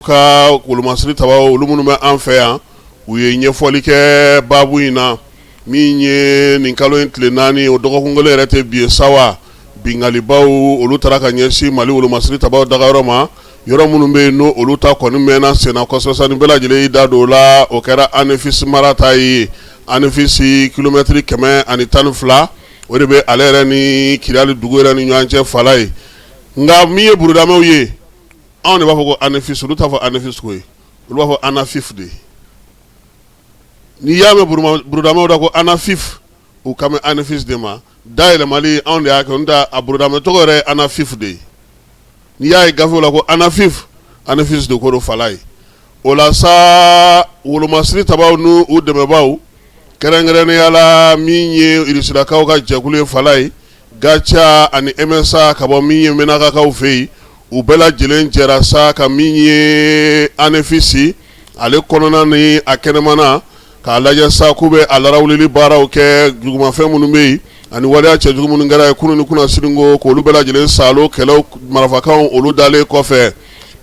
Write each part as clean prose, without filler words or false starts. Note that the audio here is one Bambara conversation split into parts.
Ka wolomasiri tabaw olu minnu bɛ an fɛ yan, u ye ɲɛfɔli kɛ baabu in na. Min ye nin kalo in tile 4, o dɔgɔkun kelen yɛrɛ tɛ bi ye sa wa, binkalibaw olu taara ka ɲɛsin Mali wolomasiri tabaw dagayɔrɔ ma, yɔrɔ minnu bɛ yen n' olu ta kɔni mɛnna senna kosɛbɛ sa, ni bɛɛ lajɛlen y'i da don o la, o kɛra Anefis mara ta ye. Anefis kilomɛtiri 112, o de bɛ ale yɛrɛ ni Kidali dugu yɛrɛ ni ɲɔgɔn cɛ Falaye. Nka min ye burudamɛw ye, anw de b'a fɔ ko Anefis, olu t'a fɔ Anefis koyi, olu b'a fɔ Anafif de. N'i y'a mɛn burudamɛw da ko Anafif, u kan bɛ Anefis de ma. Dayɛlɛmali anw de y'a kɛ, n'o tɛ a burudamɛ tɔgɔ yɛrɛ ye Anafif de ye. N'i y'a ye gafew la ko Anafif, Anefis de ko don Falaye. O la sa, wolomasiri tabaw n'u dɛmɛbaaw, kɛrɛnkɛrɛnnenya la min ye irisilakaw ka jɛkulu ye Falaye, GATIA ani MSA ka bɔ min ye Menakakaw fɛ yen, u bɛɛ lajɛlen jɛra sa ka min ye Anefisi ale kɔnɔna ni a kɛnɛmana k'a lajɛ sa k'u bɛ a larawulili baaraw kɛ, jugumafɛn minnu bɛ yen ani waleya cɛjugu minnu kɛra yen kunun ni kunasini ko k'olu bɛɛ lajɛlen saalo kɛlɛw marifakanw olu dalen kɔfɛ.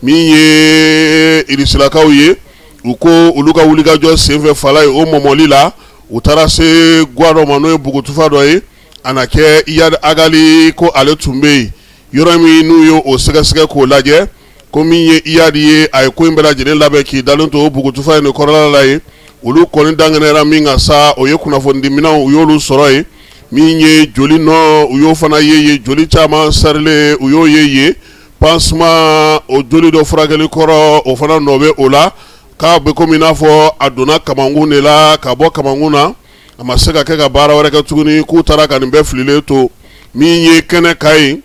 Min ye irisilakaw ye, u ko olu ka wulikajɔ senfɛ Falaye o mɔmɔli la, u taara se gwa dɔ ma, n'o ye bugutufa dɔ ye. A na kɛ Iyad Ag Ghali ko ale tun bɛ yen, yɔrɔ min n'u ye o sɛgɛsɛgɛ k'o lajɛ, ko min ye Iyad ye, a ye ko in bɛɛ lajɛlen labɛn k'i dalen to o bugutufa in de kɔrɔla la yen. Olu kɔni dankɛnɛyara min kan sa, o ye kunnafonidiminɛnw, u y'olu sɔrɔ yen. Min ye joli nɔ, u y'o fana ye yen, joli caman sarilen, u y'o ye yen. Pansement o joli dɔ furakɛli kɔrɔ, o fana nɔ bɛ o la, k'a bɛ komi i n'a fɔ a donna kamankun de la, ka bɔ kamankun na, a ma se ka kɛ ka baara wɛrɛ kɛ tuguni, k'u taara ka nin bɛɛ fililen to. Min ye kɛnɛ kan ye,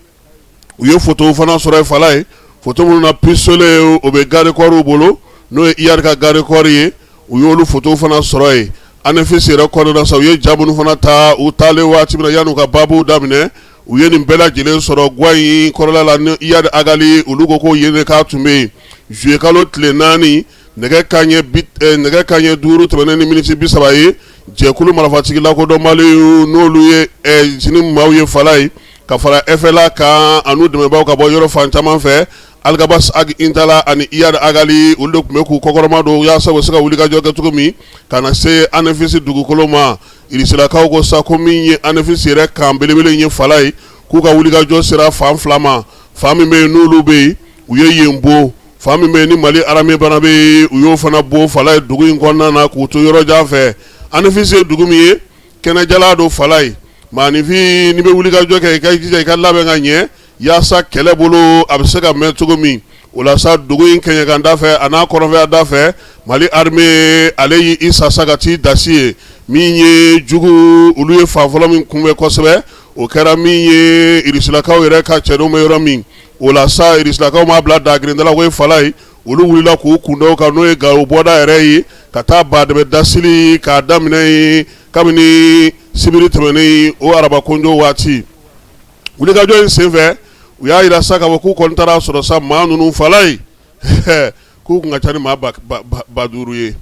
u ye fotow fana sɔrɔ yen Falaye, foto minnu na pistolet o bɛ garde corps bolo, n'o ye Iyad ka garde corps ye, u y'olu fotow fana sɔrɔ yen. Anefis yɛrɛ kɔnɔna sa, u ye ja minnu fana ta u taalen waati min na yan'u ka baabuw daminɛ, u ye nin bɛɛ lajɛlen sɔrɔ gwa in kɔrɔla la ni Iyad Ag Ghali, olu ko ko yen de k'a tun bɛ yen juillet kalo tile 4, nɛgɛ kanɲɛ 5 tɛmɛnen ni miniti 30 ye. Jɛkulu marifatigi lakodɔnbali, n'olu ye JNIM maaw ye Falaye, ka fara FLA kan an'u dɛmɛbaaw ka bɔ yɔrɔ fan caman fɛ, Alghabass Ag Intalla ani Iyad Ag Ghali, olu de tun bɛ k'u kɔkɔrɔma don yaasa u bɛ se ka wulikajɔ kɛ cogo min ka na se Anefis dugukolo ma. Irisilakaw ko sa ko min ye Anefis yɛrɛ kan belebele ye Falaye, k'u ka wulikajɔ sera fan fila ma. Fan min bɛ yen n'olu bɛ yen, u ye yen bon. Fan min bɛ yen ni Mali armée fana bɛ yen, u y'o fana bon Falaye dugu in kɔnɔna na k'u to yɔrɔ jan fɛ. Anefis ye dugu min ye, kɛnɛjalan don Falaye. Maaninfin, n'i bɛ wulikajɔ kɛ, i ka jija i ka labɛn ka ɲɛ yaasa kɛlɛ bolo a bɛ se ka mɛn cogo min. O la sa, dugu in kɛɲɛkanda fɛ a n'a kɔrɔnfɛya da fɛ, Mali armée ale y'i sasa ka t'i dasi ye. Min ye jugu, olu ye fan fɔlɔ min kunbɛn kosɛbɛ, o kɛra min ye irisilakaw yɛrɛ ka cɛdenw bɛ yɔrɔ min. O la sa, irisilakaw m'a bila dagirinda la ko Falaye, olu wulila k'u kunda o kan, n'o ye Gawo bɔda yɛrɛ ye, ka taa badɛmɛ dasili k'a daminɛ yen kabini sibiri tɛmɛnen, o araba konjo waati. Wulikajɔ in senfɛ, u y'a jira sa k'a fɔ k'u kɔni taara sɔrɔ sa maa ninnu Falaye, k'u tun ka ca ni maa 5000 ye.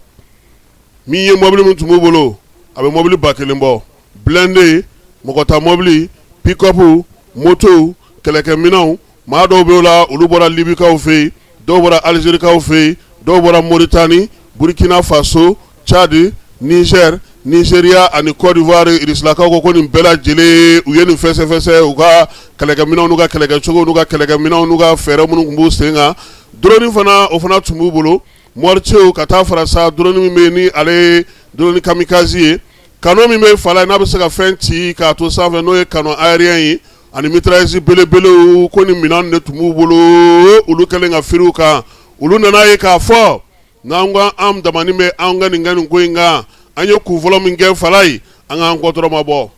Min ye mɔbili min tun b'u bolo, a bɛ mɔbili 1000 bɔ, blindé, mɔgɔ ta mɔbili, pick-up, motow, kɛlɛkɛminɛnw. Maa dɔw bɛ la, olu bɔra Libikaw fɛ yen, dɔw bɔra Alizerikaw fɛ yen, dɔw bɔra Moritani, Burkina Faso, Tchad, Niger, Nigeria ani Côte d'Ivoire. Irisilakaw ko ko nin bɛɛ lajɛlen, u ye nin fɛsɛfɛsɛ, u ka kɛlɛkɛminɛnw n'u ka kɛlɛkɛcogo n'u ka kɛlɛkɛminɛnw n'u ka fɛɛrɛ minnu tun b'u sen kan. Drone fana, o fana tun b'u bolo, mortier, ka taa fara sa drone min bɛ yen ni ale ye drone kamikaze ye, canon min bɛ Falaye n'a bɛ se ka fɛn ci k'a to sanfɛ, n'o ye canon aérien ye, ani mitrailleuse belebelew, ko ni minɛn de tun b'u bolo. Olu kɛlen ka firiw kan, olu nana ye k'a fɔ n'an ko an damani bɛ an ka nin kɛ nin ko in kan, an ye kun fɔlɔ min kɛ Falaye, an k'an kɔtɔrɔma bɔ.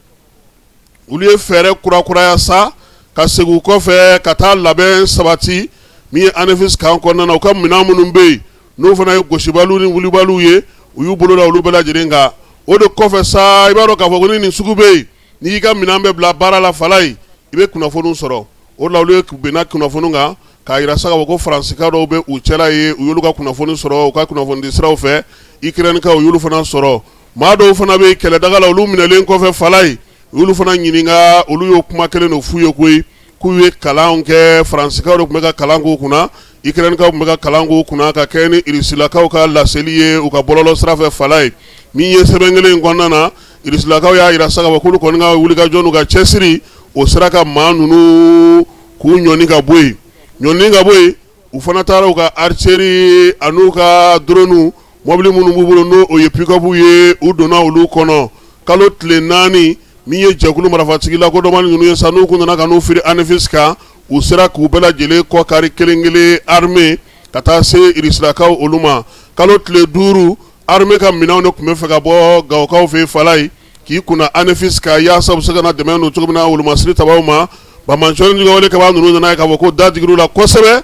Olu ye fɛɛrɛ kurakuraya sa ka segin u kɔfɛ ka taa labɛn sabati min ye Anefis kan kɔnɔna na. U ka minɛn minnu bɛ yen, n'o fana ye gosibaliw ni wulibaliw ye, u y'u bolo da olu bɛɛ lajɛlen kan. O de kɔfɛ sa, i b'a dɔn k'a fɔ ko ni nin sugu bɛ yen, n'i y'i ka minɛn bɛɛ bila baara la Falaye, i bɛ kunnafoniw sɔrɔ. O la, olu ye bɛnna kunnafoni kan k'a jira sa k'a fɔ ko Faransika dɔw bɛ u cɛla ye, u y'olu ka kunnafoni sɔrɔ u ka kunnafonidi siraw fɛ. Ukrainekaw, u y'olu fana sɔrɔ. Maa dɔw fana bɛ kɛlɛdaga la, olu minɛlen kɔfɛ Falaye, u y'olu fana ɲininka, olu y'o kuma kelen de f'u ye koyi, k'u ye kalan kɛ, Faransikaw de tun bɛ ka kalan k'u kunna. Ukrainekaw tun bɛ ka kalan k'u kunna ka kɛ ni Irisilakaw ka laseli ye u ka bɔlɔlɔ sira fɛ Falaye. Min ye sɛbɛn kelen in kɔnɔna na, Irisilakaw y'a jira sa k'a fɔ k'olu kɔni ka wulikajɔ n'u ka cɛsiri, o sera ka maa ninnu k'u ɲɔni ka bɔ yen, ɲɔni ka bɔ yen. U fana taara u ka artillerie an'u ka drone mɔbili minnu b'u bolo, n'o ye pick-up ye, u donna olu kɔnɔ kalo tile 4. Min ye jɛkulu marifatigi lakodɔnbali ninnu ye sa, n'u kun nana ka n'u firi Anefis kan, u sera k'u bɛɛ lajɛlen kɔ kari kelen kelen, armée ka taa se Irisilakaw olu ma. Kalo tile 5, armée ka minɛnw de tun bɛ fɛ ka bɔ Gawokaw fɛ Falaye k'i kunna Anefis kan, yaasa u bɛ se ka na dɛmɛ don cogo min na wolomasiri tabaw ma. Banbaanci wale kɛbaa ninnu nana ye k'a fɔ ko da digir'u la kosɛbɛ,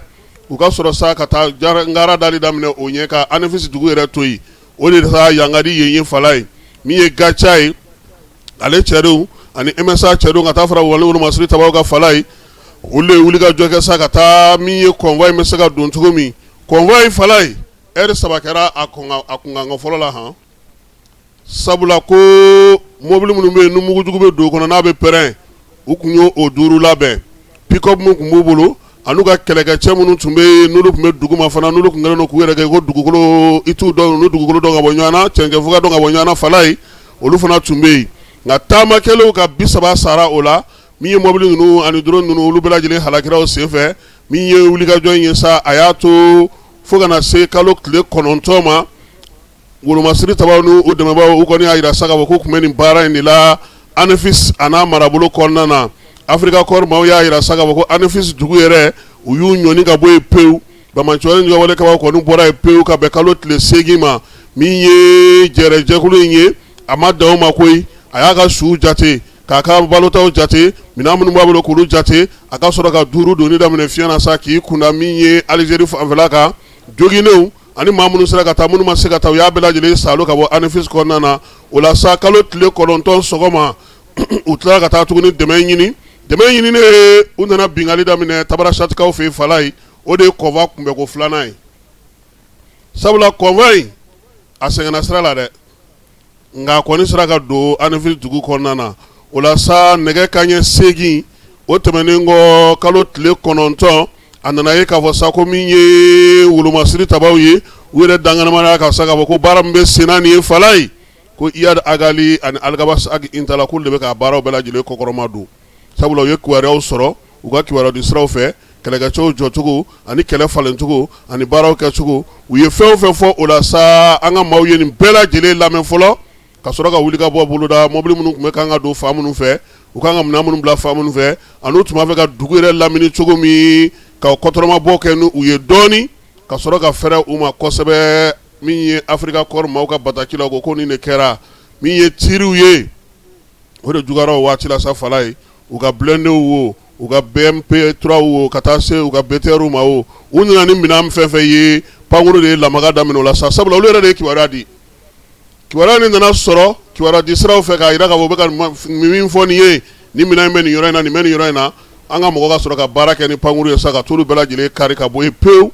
u ka sɔrɔ sa ka taa ngara dali daminɛ o ɲɛ ka Anefis dugu yɛrɛ to yen. O de sa yangadi yen ye Falaye. Min ye GATIA ye, ale cɛdenw ani MSA cɛdenw ka taa fara wolomasiri tabaw kan Falaye, olu de ye wulikajɔ kɛ sa ka taa min ye convoi in bɛ se ka don cogo min. Convoi in Falaye, heure 3 kɛra a kunkanko fɔlɔ la han, sabula ko mobili minnu bɛ yen ni mugujugu bɛ don kɔnɔ n'a bɛ pɛrɛn, u tun y'o o 5 labɛn. Pick-up minnu tun b'u bolo an'u ka kɛlɛkɛcɛ minnu tun bɛ yen, n'olu tun bɛ dugu ma fana, n'olu tun kɛlen don k'u yɛrɛ kɛ ko dugukolo, i t'u dɔn, n'u dugukolo dɔn ka bɔ ɲɔgɔn na, cɛncɛnfuga dɔn ka bɔ ɲɔgɔn na Falaye, olu fana tun bɛ yen. Nka taamakɛlaw ka 30 sara o la. Min ye mobili ninnu ani drone ninnu, olu bɛɛ lajɛlen halakira o senfɛ. Min ye wulikajɔ in ye sa, a y'a to fo ka na se kalo tile 9 ma, wolomasiri tabaw n'u dɛmɛbaaw, u kɔni y'a jira sa k'a fɔ k'u tun bɛ nin baara in de la Anefis a n'a marabolo kɔnɔna na. Africa Corps maaw y'a jira sa k'a fɔ ko Anefis dugu yɛrɛ, u y'u ɲɔni ka bɔ yen pewu. Banbaanci wale kɛbaaw kɔni bɔra yen pewu ka bɛn kalo tile 8 ma. Min ye jɛrɛjɛkulu in ye, a ma dan o ma koyi, a y'a ka suw jate, k'a ka balotaw jate, minɛn minnu b'a bolo k'olu jate, a ka sɔrɔ ka duuru donni daminɛ fiɲɛ na sa k'i kunda min ye Alizeri fanfɛla kan. Joginnenw ani maa minnu sera ka taa, minnu ma se ka taa, u y'a bɛɛ lajɛlen saalo ka bɔ Anefis kɔnɔna na. O la sa, kalo tile 9 sɔgɔma, u tilala ka taa tuguni dɛmɛ ɲini. Dɛmɛ ɲininen, u nana binkanni daminɛ Tabarasatikaw fɛ yen Falaye. O de ye convoi kunbɛko filanan ye, sabula convoi in a sɛgɛnna sira la dɛ, nka a kɔni sera ka don Anefis dugu kɔnɔna na. O la sa, nɛgɛ kanɲɛ 8 o tɛmɛnen kɔ kalo tile 9, a nana ye k'a fɔ sa ko min ye wolomasiri tabaw ye, u yɛrɛ danganamaya ka sa k'a fɔ ko baara min bɛ senna nin ye Falaye, ko Iyad Ag Ghali ani Alghabass Ag Intalla, k'olu de bɛ ka baaraw bɛɛ lajɛlen kɔkɔrɔma don, sabula u ye kibaruyaw sɔrɔ u ka kibaruya di siraw fɛ, kɛlɛkɛcɛw jɔcogo ani kɛlɛ falencogo ani baaraw kɛcogo. U ye fɛn o fɛn fɔ o la sa, an ka maaw ye nin bɛɛ lajɛlen lamɛn fɔlɔ ka sɔrɔ ka wuli ka bɔ boloda. Mɔbili minnu tun bɛ kan ka don fan minnu fɛ, u kan ka minɛn minnu bila fan minnu fɛ, ani u tun b'a fɛ ka dugu yɛrɛ lamini cogo min, ka kɔtɔrɔmabɔ kɛ ni u ye dɔɔnin ka sɔrɔ ka fɛrɛ u ma kosɛbɛ. Min ye Africa Corps maaw ka bataki la, ko nin de kɛra. Min ye tiriw ye, o de juguyara o waati la sa Falaye. U ka blindéw wo, u ka BMP 3 wo, ka taa se u ka BTR ma wo, u nana ni minɛn fɛn fɛn ye, pankuru de ye lamaga daminɛ o la sa, sabula olu yɛrɛ de ye kibaruya di. Kibaruya nin nana sɔrɔ kibaruya di siraw fɛ k'a jira k'a fɔ u bɛ ka min fɔ nin ye, nin minɛn in bɛ nin yɔrɔ in na, nin bɛ nin yɔrɔ in na. An ka mɔgɔ ka sɔrɔ ka baara kɛ ni pankuru ye sa ka t'olu bɛɛ lajɛlen kari ka bɔ yen pewu.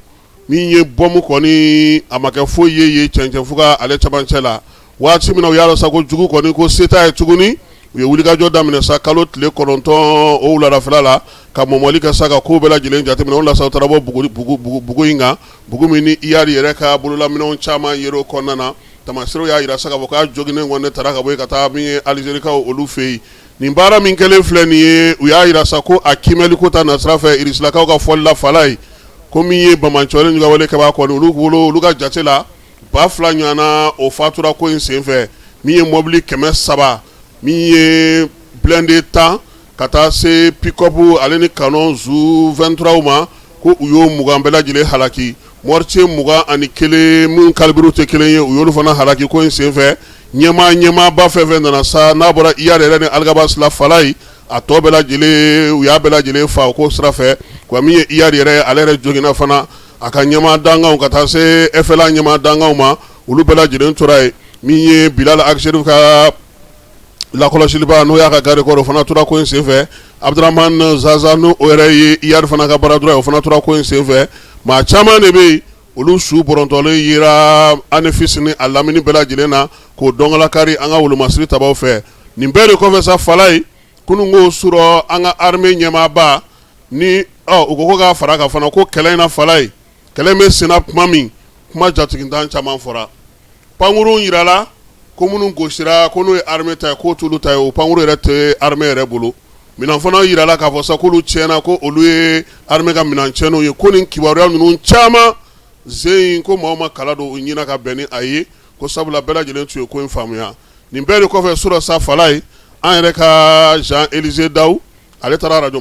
Min ye bɔmu kɔni, a ma kɛ foyi ye yen cɛncɛnfuga ale cɛmancɛ la. Waati min na u y'a dɔn sa ko jugu kɔni ko se t'a ye tuguni, u ye wulikajɔ daminɛ sa kalo tile 9 o wuladafɛla la ka mɔmɔli kɛ sa ka ko bɛɛ lajɛlen jateminɛ. O la sa, u taara bɔ bugu in kan, bugu min ni Iyad yɛrɛ ka bololaminɛnw caman yer'o kɔnɔna na. Tamaserew y'a jira sa k'a fɔ k'a joginnen kɔni taara ka bɔ yen ka taa min ye Alizerikaw olu fɛ yen. Nin baara min kɛlen filɛ nin ye, u y'a jira sa ko a kiimɛli ko ta nasira fɛ, Irisilakaw ka fɔli la Falaye, ko min ye banbaanci wale kɛbaa kɔni, olu bolo, olu ka jate la, 2000 ɲɔgɔnna o fatura ko in senfɛ. Min ye mɔbili 300, min ye blindé 10, ka taa se pick-up ale ni canon Zu 23 ma, ko u y'o 20 bɛɛ lajɛlen halaki. Mortier 21 minnu calibre tɛ kelen ye, u y'olu fana halaki ko in senfɛ. Ɲɛmaa ɲɛmaaba fɛn fɛn nana sa, n'a bɔra Iyad yɛrɛ ni Alghabass la Falaye, a tɔ bɛɛ lajɛlen, u y'a bɛɛ lajɛlen fa o ko sira fɛ. Wa min ye Iyad yɛrɛ, ale yɛrɛ joginna fana, a ka ɲɛmaa dankanw ka taa se FLA ɲɛmaa dankanw ma, olu bɛɛ lajɛlen tora yen. Min ye Bilal Ag Acherif ka lakɔlɔsiliba, n'o y'a ka garde corps, o fana tora ko in senfɛ. Abdramane Zaza, n'o yɛrɛ ye Iyad fana ka bras droit ye, o fana tora ko in senfɛ. Maa caman de bɛ yen, olu su bɔrɔntɔlen yera Anefis ni a lamini bɛɛ lajɛlen na k'o dɔnkalakari an ka wolomasiri tabaw fɛ. Nin bɛɛ de kɔfɛ sa Falaye, kununko surɔ, an ka armée ɲɛmaaba ni u ko k'a fara kan fana ko kɛlɛ in na Falaye. Kɛlɛ bɛ senna tuma min, kuma jatigintan caman fɔra. Pankurun jirala ko minnu gosira, ko n'o ye armée ta ye, k'o t'olu ta ye, o pankurun yɛrɛ tɛ armée yɛrɛ bolo. Minɛn fana jirala k'a fɔ sa k'olu tiɲɛna, ko olu ye armée ka minɛn tiɲɛnenw ye. Ko nin kibaruya ninnu caman sen in, ko maaw ma kala don u ɲin ka bɛn ni a ye, ko sabula bɛɛ lajɛlen tun ye ko in faamuya. Nin bɛɛ de kɔfɛ, sura sa fala ye, an yɛrɛ ka Jean Élisée Dao, ale taara arajo